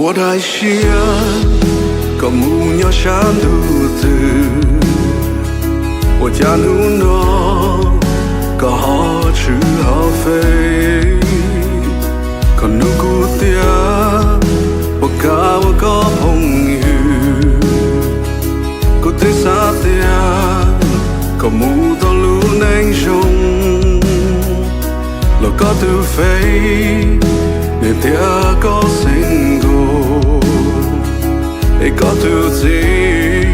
Ua daim siab kom mus nyob sab ntuj twg, ua cas hnub no koj ho tshwm ho fej. Koj nug kuv tias puas kam ua koj phooj ywg, kuv twb xav tias koj mus tau lub neej zoo, los koj twb fej, nws tias koj single, es koj tus txiv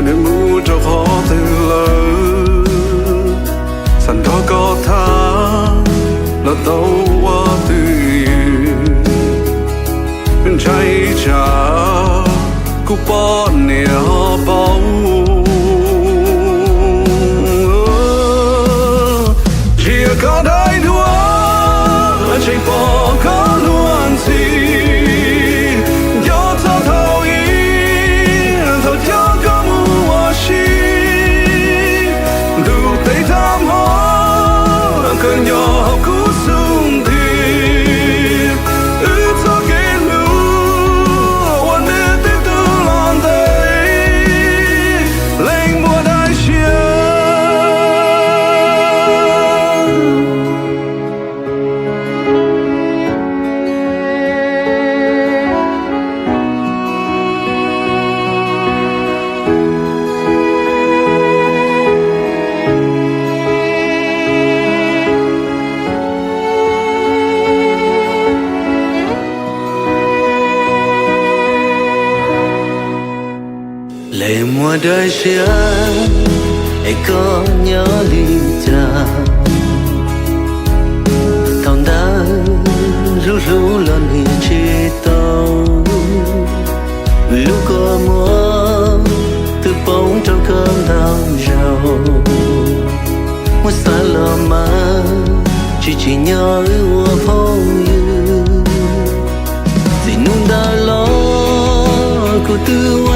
nws mus rau qhov twg lawm. Xav nrog koj tham los tau ua twj ywm, ntshai tsam kuv poj niam ho paub. Ntsia koj daim duab tseem pom koj luag ntxhi, nco txog thaum ub thaum coj koj mus ua si. Ntuj tes thab hmo koj nyob hauv kuv xub ntiag, wb txoj kev hlub ua nws twb tu los ntev, leej muaj daim siab. Leej muaj daim siab es koj nyob li cas? Thaum ntawd hlub hlub los nws tsis tau, lub kua muag twb poob rau koj ntau zaus. Muab xav los mas tsis tsim nyog wb ua phooj ywg. Txij hnub ntawd los kuv twb